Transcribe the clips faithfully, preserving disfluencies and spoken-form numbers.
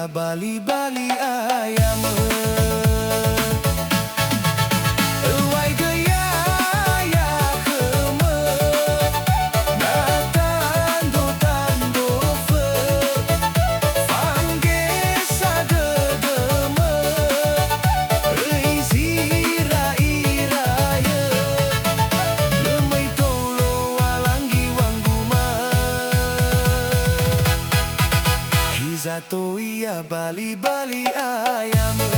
Bali-bali ayamö. Öwaigö yaya khömö, na tando-tando fö, fangesa dödömö, öi zira-irayö, lö möi tou Lowalangi wangguma. Hiza tou ia bali-bali ayamö.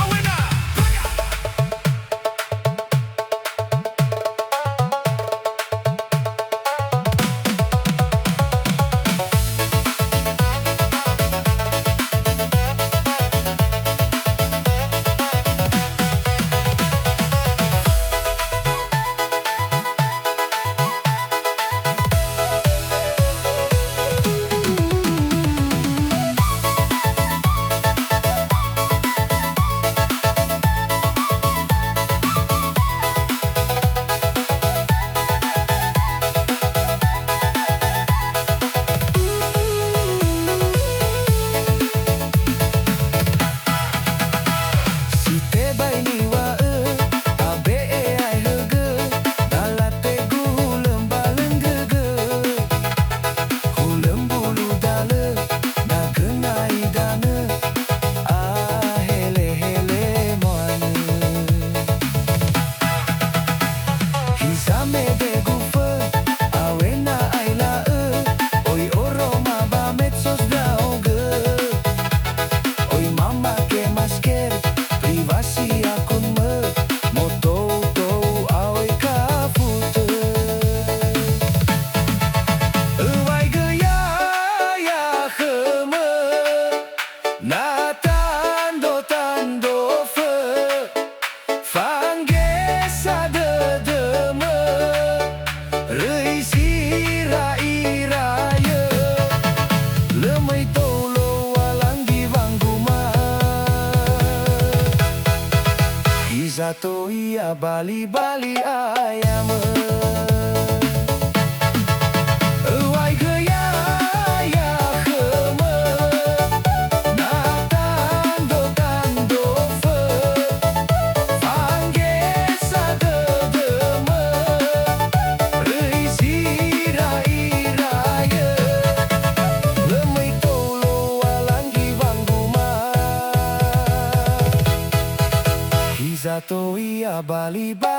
Awena! Si tebai niŵa'ö, abe'e ae högö, na lategu hulö mbalö nggögö. Hulö mbulu dalö, na gönai danö, ahele-hele moanö. Hiza mede gufö, awena aila'ö, oi oroma ba medsos ndra'ugö. Oi mamake masker, privasi akunmö, motou-tou aoi kafutö. Öwaigö yaya khömö, na tando-tando fö, fangesa dödömö, röi zira-irayö, lö möi tou Lowalangi wangguma. Hiza tou ia bali-bali ayamö. Öwaigö yaya khömö, na tando-tando fö, fangesa dödömö, röi zira-irayö, lö möi tou Lowalangi wangguma. Hiza tou ia bali-bali